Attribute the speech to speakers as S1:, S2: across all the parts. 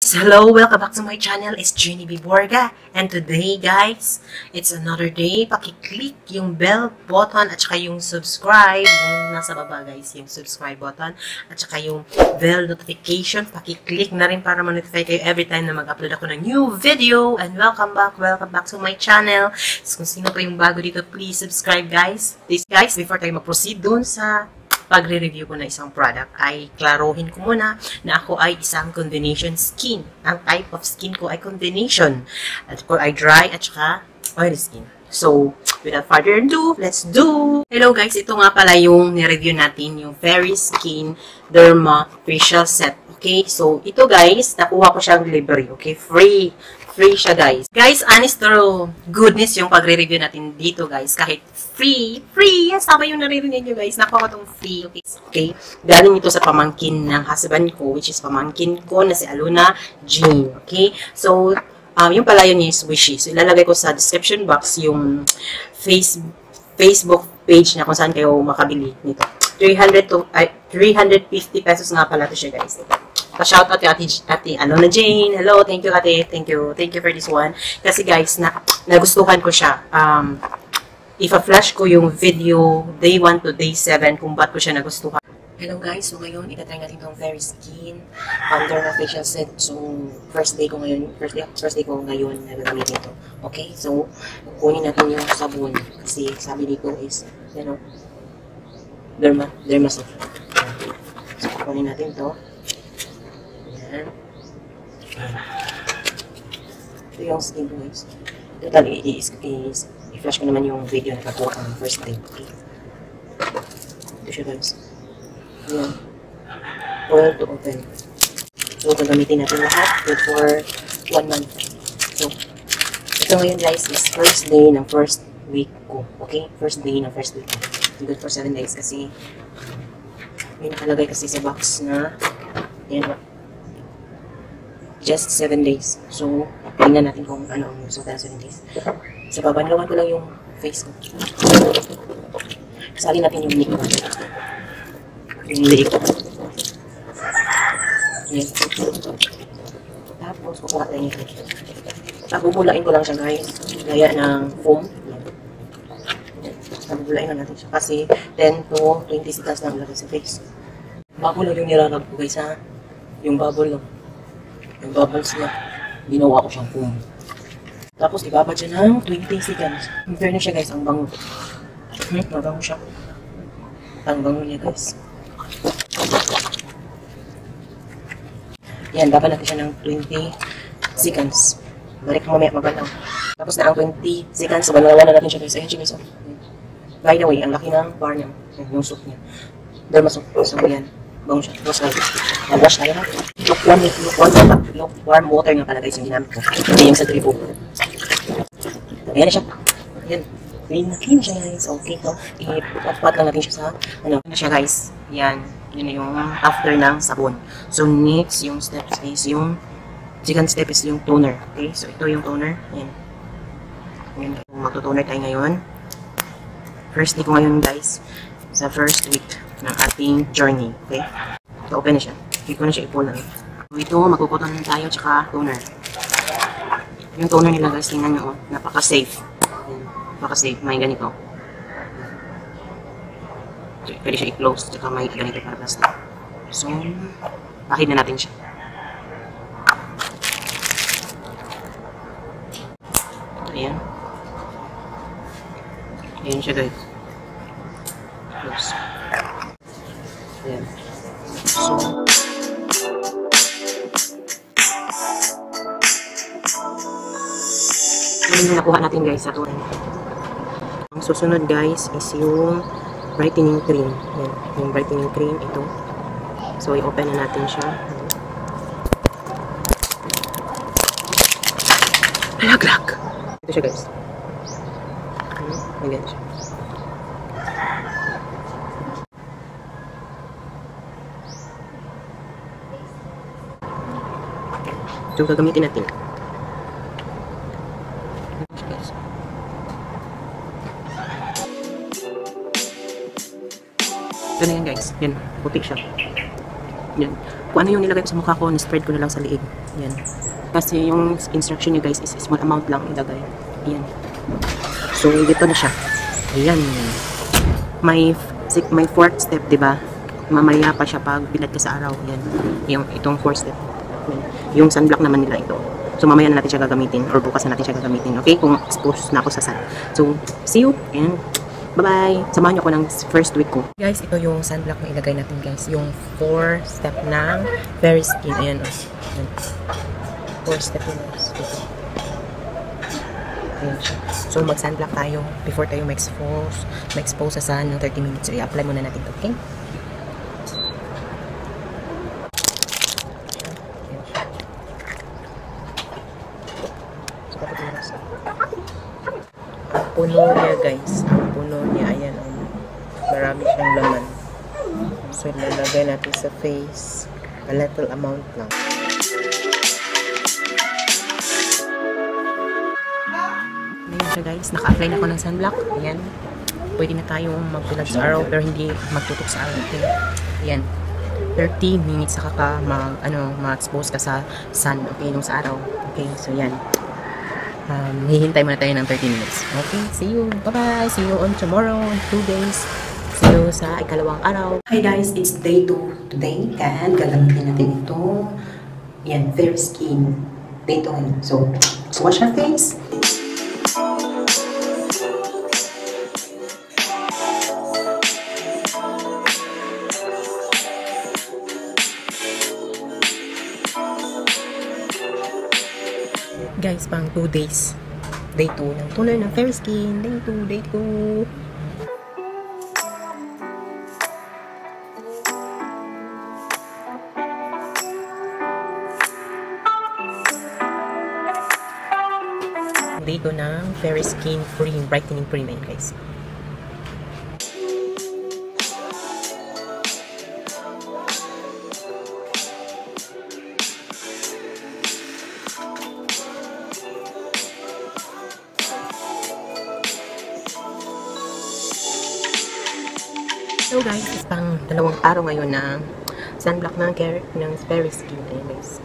S1: Hello, welcome back to my channel. It's Jenny B. Borga. And today, guys, it's another day. Paki-click yung bell button at saka yung subscribe. Yung nasa baba, guys, yung subscribe button. At saka yung bell notification. Paki-click na rin para ma-notify kayo every time na mag-upload ako ng new video. And welcome back to my channel. So, kung sino pa yung bago dito, please subscribe, guys. Please, guys, before tayo mag-proceed dun sa pagre-review ko na isang product, ay klaruhin ko muna na ako ay isang combination skin. Ang type of skin ko ay combination. At ko ay dry at saka oily skin. So, without further ado, let's do! Hello guys, ito nga pala yung ni-review natin, yung Fairy Skin Derma Facial Set. Okay, so ito guys, nakuha ko siyang libre. Okay, free siya guys. Guys, honest to goodness yung pagre-review natin dito guys. Kahit free, yes, tama yung naririnig nyo guys. Nakuha ko tong free, okay. Galing ito sa pamangkin ng husband ko, which is pamangkin ko na si Aluna Jean, okay. So, yung palayo niya is Wishy. So, ilalagay ko sa description box yung Facebook page na kung saan kayo makabili nito. 350 pesos nga pala to siya guys. Pa-shoutout kay ate Aluna Jane. Hello, thank you ate. Thank you for this one. Kasi guys, nagustuhan ko siya. Ipa-flash ko yung video day 1 to day 7 kung ba't ko siya nagustuhan. Hello guys, so ngayon itatry natin itong Fairy Skin Derma Facial Set. So, first day ko ngayon na gagamit ito. Okay, so kunin natin yung sabon kasi sabi dito is, you know, Derma Soap. So, kunin natin to. Ayan. Ito yung skin ko guys. Total, i-flash ko naman yung video na nagkakuha ko ng first day. Okay. Ito siya guys. Ayan. Oil to open. So, gagamitin natin lahat for 1 month. So, ito ngayon guys is first day ng first week ko. Okay? First day ng first week ko. Good for 7 days kasi may nakalagay kasi sa box na yan, just 7 days. So, tingnan natin kung ano ang resulta ng 7 days. Sa babanlawan ko lang yung face ko. Kasali natin yung liig ko. Yung liig ko. Yan. Tapos, kukuha tayo nito. Bubulain ko lang siya guys. Gaya ng foam. Bubulain na natin siya. Kasi 10 to 20 seconds lang ilagay sa face. Bubble lang yung nirarag ko guys ha. Yung bubble lang. Yung bubbles niya. Ginawa ko siyang foam. Tapos ibabad siya ng 20 seconds. In fairness siya guys, ang bango. Mabango siya. Ang bango niya guys. Yan, babad natin siya ng 20 seconds. Balik mamaya mabalaw. Tapos na ang 20 seconds, balawan na natin siya guys. Ayan siya guys. By the way, ang laki ng bar niya. Yung soap niya. Derma soap. So yan. Bango siya. Tapos nag-wash tayo ha. Lukewarm water nga pala guys yung ginamit ko. Hindi yung sa tripo. Ayan na siya. Ayan. Clean siya guys. Okay. So, i-pot lang natin siya sa ano. Ayan na siya guys. Yan. Yun na yung after ng sabon. So, next yung steps is yung second step is yung toner. Okay. So, ito yung toner. Ayan. Ayan. Magto-toner tayo ngayon. First day ko ngayon guys. Sa first week ng ating journey. Okay. So, open na siya. Hindi ko na siya ipunan. So, ito, magkukutan tayo tsaka toner. Yung toner nila guys, tingnan nyo, oh, napaka-safe. Napaka-safe, may ganito. So, pwede siya i-close, tsaka may ganito para plastic. So, pahid na natin siya. Ayan. Ayan siya guys. Close. Ayan. So, yung nakuha natin guys sa toner. Ang susunod guys is yung brightening cream. Yan, yung brightening cream ito. So i-open na natin siya. Alaglag! Ito siya guys. Ayan siya. So gagamitin natin. Ito na yan guys. Yan. Putik siya. Yan. Kung ano yung nilagay ko sa mukha ko, ni-spread ko na lang sa liig. Yan. Kasi yung instruction nyo guys is small amount lang ilagay. Yan. So, dito na siya. Ayan. May fourth step, diba? Mamaya pa siya pag bilad ka sa araw. Yan. Itong fourth step. Yung sunblock naman nila ito. So, mamaya na natin siya gagamitin or bukas na natin siya gagamitin. Okay? Kung exposed na ako sa sun. So, see you and bye-bye! Samahan niyo ako ng first week ko. Guys, ito yung sunblock na ilagay natin guys. Yung 4 step ng Fairy Skin. Ayan o. 4 step yun. Ayan siya. So, mag-sunblock tayo before tayo ma-expose sa sun ng 30 minutes. So, i-apply muna natin ito. Okay? Puno niya guys. Ang puno niya, ayan. Marami siyang laman. So, lalagay natin sa face. A little amount lang. Ayan siya guys. Naka-apply na ako ng sunblock. Ayan. Pwede na tayong magpilad sa araw pero hindi magtutok sa araw. Okay. Ayan. 30 minutes saka ka ma-expose ka sa sun. Okay, nung sa araw. Okay, so yan. Hihintay muna tayo ng 30 minutes. Okay, see you. Bye-bye. See you on tomorrow, in 2 days. See you sa ikalawang araw. Hi guys, it's day 2 today. And gagamitin natin ito. Yan, Fairy Skin. Day 2. So, let's wash our face. Guys, pang 2 days. Day 2 ng toner ng Fairy Skin. Day 2, day 2. Day 2 ng Fairy Skin Brightening Cream. Ayan guys. So guys, is pang 2 araw ngayon na sunblock ng Fairy Skin. Ayan guys.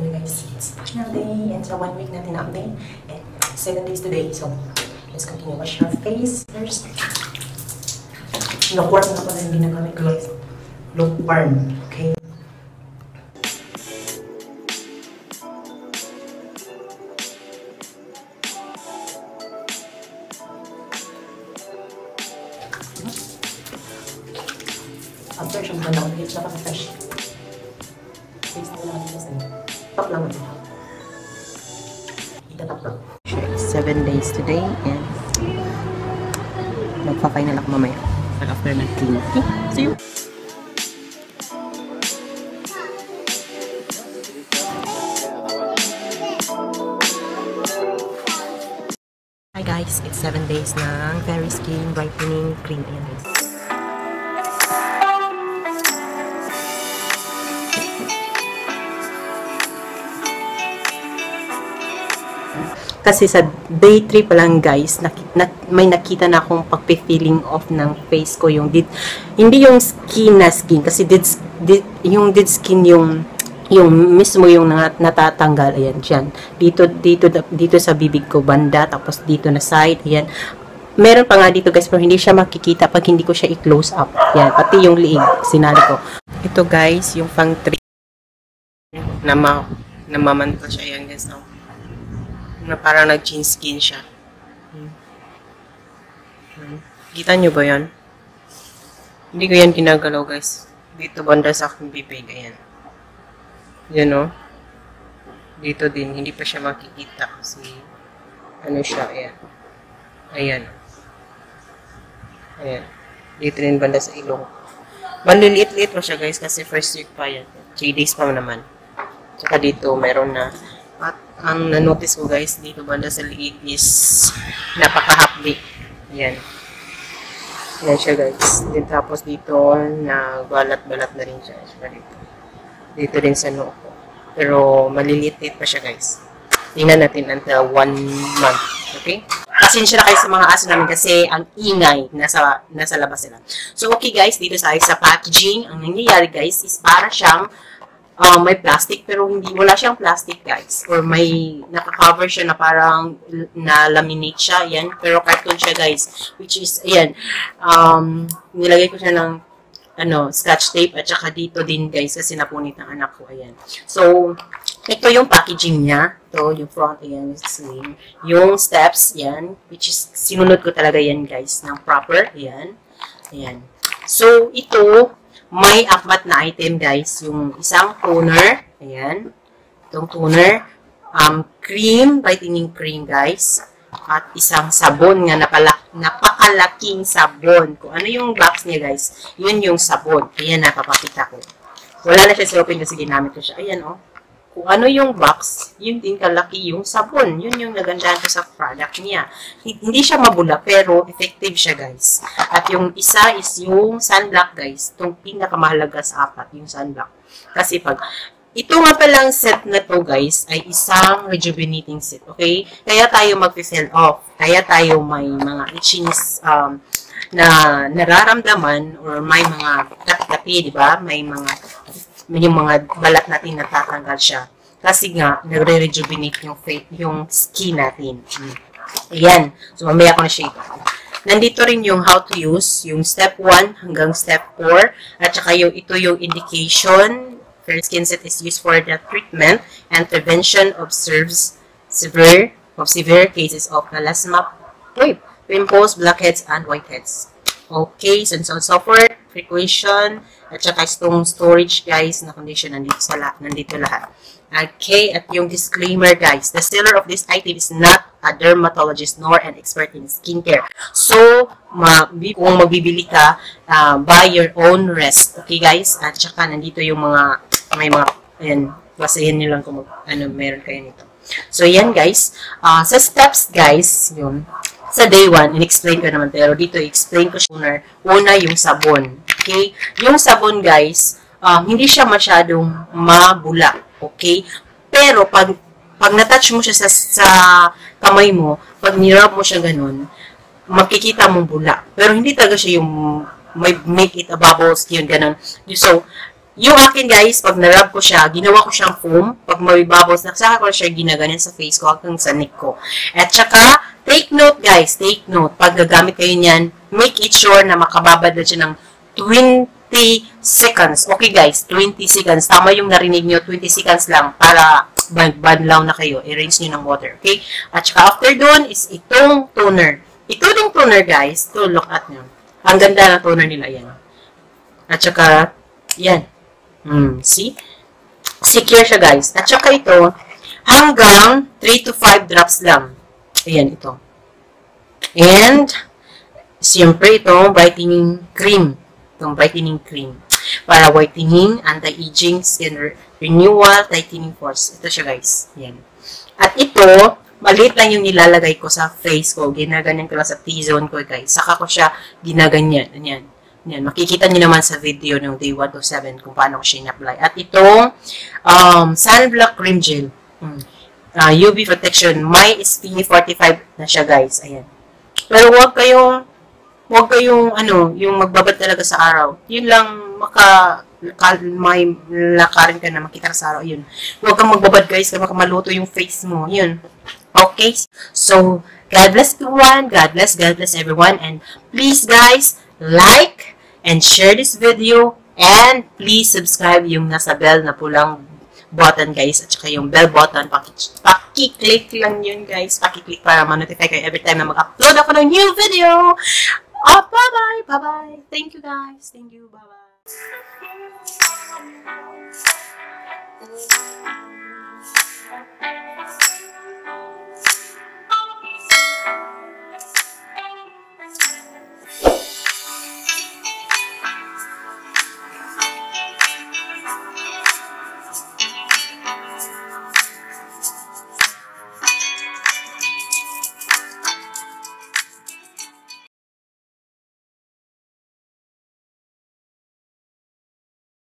S1: today guys, it's final day and so 1 week natin na-update and 7 days today. So, let's continue. Wash your face first. Look warm na pala yung ginagamit ko guys. Look warm. Okay? After siyang ganda ko, it's napaka-fresh. Face na lang natin sa inyo. Top lang natin. Itatap lang. 7 days today and magpa-final ako mamaya. After nag-clean. Okay, see you! Hi guys, it's 7 days ng Fairy Skin Brightening Cream. Ayan guys. Kasi sa day 3 pa lang guys, may nakita na akong pag-feeling off ng face ko. Hindi yung skin na skin. Kasi yung dead skin yung mismo yung natatanggal. Ayan, dyan. Dito sa bibig ko, banda. Tapos dito na side. Ayan. Meron pa nga dito guys, pero hindi siya makikita pag hindi ko siya i-close up. Ayan, pati yung liig, sinali ko. Ito guys, yung pang 3 namamanto siya. Ayan guys, no? Na parang nag-change skin siya. Kita nyo ba yan? Hindi ko yan ginagalaw guys. Dito banda sa aking bibig. Ayan. Yan o. Dito din. Hindi pa siya makikita kasi ano siya. Ayan. Ayan. Ayan. Dito din banda sa ilong. Maliliit-liit mo siya guys kasi first week pa yan. 3 days pa naman. Tsaka dito meron na. At ang na-notice ko guys, dito banda sa liig is napaka-hapdi. Ayan. Ayan siya guys. Then, tapos dito, balat-balat na rin siya. Dito din sa noo ko. Pero maliliit pa siya guys. Tingnan natin until 1 month. Okay? Pasensya na kayo sa mga aso namin kasi ang ingay nasa labas sila. So okay guys, dito sa packaging, ang nangyayari guys is para siyang may plastic, pero wala siyang plastic guys. Or may naka-cover siya na parang na-laminate siya. Ayan. Pero carton siya guys. Which is, ayan. Nilagay ko siya ng scotch tape. At saka dito din guys kasi napunit ng anak ko. Ayan. So, ito yung packaging niya. Ito, yung front. Ayan. Yung steps. Ayan. Which is, sinunod ko talaga yan guys. Ng proper. Ayan. Ayan. So, ito, may 4 na item guys. Yung isang toner. Ayan. Itong toner. Cream. Brightening cream guys. At isang sabon nga. Napakalaking sabon. Kung ano yung box niya guys. Yun yung sabon. Ayan, napapakita ko. Wala na siya sa open kasi ginamit ko siya. Ayan o. Kung ano yung box, yun din kalaki yung sabon. Yun yung nagandahan ko sa product niya. Hindi siya mabula, pero effective siya, guys. At yung isa is yung sunblock, guys. Itong pinakamahalaga sa 4, yung sunblock. Kasi ito nga palang set na to, guys, ay isang rejuvenating set, okay? Kaya tayo mag-fill off. Kaya tayo may mga itchings na nararamdaman or may mga tapi-tapi, di ba? Yung mga balat natin natatanggal siya. Kasi nga, nagre-rejuvenate yung skin natin. Ayan. So, mamaya ko na siya ito. Nandito rin yung how to use, yung step 1 hanggang step 4. At saka ito yung indication. Fair Skin Set is used for the treatment and prevention of severe cases of melasma, pimples, blackheads, and whiteheads. Okay, so on so forth, frequency, at saka itong storage guys na condition nandito lahat. Okay, at yung disclaimer guys, the seller of this item is not a dermatologist nor an expert in skincare. So, kung magbibili ka, buy your own risk. Okay guys, at saka nandito yung may mga, ayan, basahin nyo lang kung meron kayo nito. So, yan guys, sa steps guys, yun, sa day 1, in-explain ko naman, pero dito i-explain ko siya. Una, yung sabon. Okay? Yung sabon, guys, hindi siya masyadong mabula. Okay? Pero, pag na-touch mo siya sa kamay mo, pag nirub mo siya ganun, makikita mong bula. Pero, hindi talaga siya yung may make it a bubble skin, ganun. So, Yung akin guys, pag narab ko siya, ginawa ko siyang foam. Pag may bubbles, nagsaka ko siya ginaganyan sa face ko hanggang sa neck ko. At saka, take note guys, take note. Pag gagamit kayo niyan, make it sure na makababad na siya ng 20 seconds. Okay guys, 20 seconds. Tama yung narinig nyo, 20 seconds lang para banlaw na kayo. I-rinse nyo ng water. Okay? At saka after doon is itong toner. Ito ding toner guys. To look at nyo. Ang ganda ng toner nila yan. At saka, yan. See? Secure siya guys. At saka ito, hanggang 3 to 5 drops lang. Ayan, ito. And, siyempre itong brightening cream. Itong brightening cream. Para whitening, anti-aging, skin renewal, tightening force. Ito siya guys. Ayan. At ito, maliit lang yung nilalagay ko sa face ko. Ginaganyan ko lang sa T-zone ko guys. Saka ko siya ginaganyan. Ayan. Yan, makikita niyo naman sa video ng day 1 to 7 kung paano ko siya in-apply. At itong sunblock cream gel. UV protection. May SPF 45 na siya, guys. Ayan. Pero huwag kayong yung magbabad talaga sa araw. Yun lang, may lakarin ka na makita ka sa araw. Yun. Huwag kang magbabad, guys, kasi maluto yung face mo. Yun. Okay? So, God bless everyone. God bless everyone. And please, guys, like and share this video, and please subscribe yung nasa bell na pulang button guys, at saka yung bell button, paki-click lang yun guys, paki-click para ma-notify kayo every time na mag-upload ako ng new video. Oh, bye-bye, bye-bye. Thank you guys, thank you, bye-bye.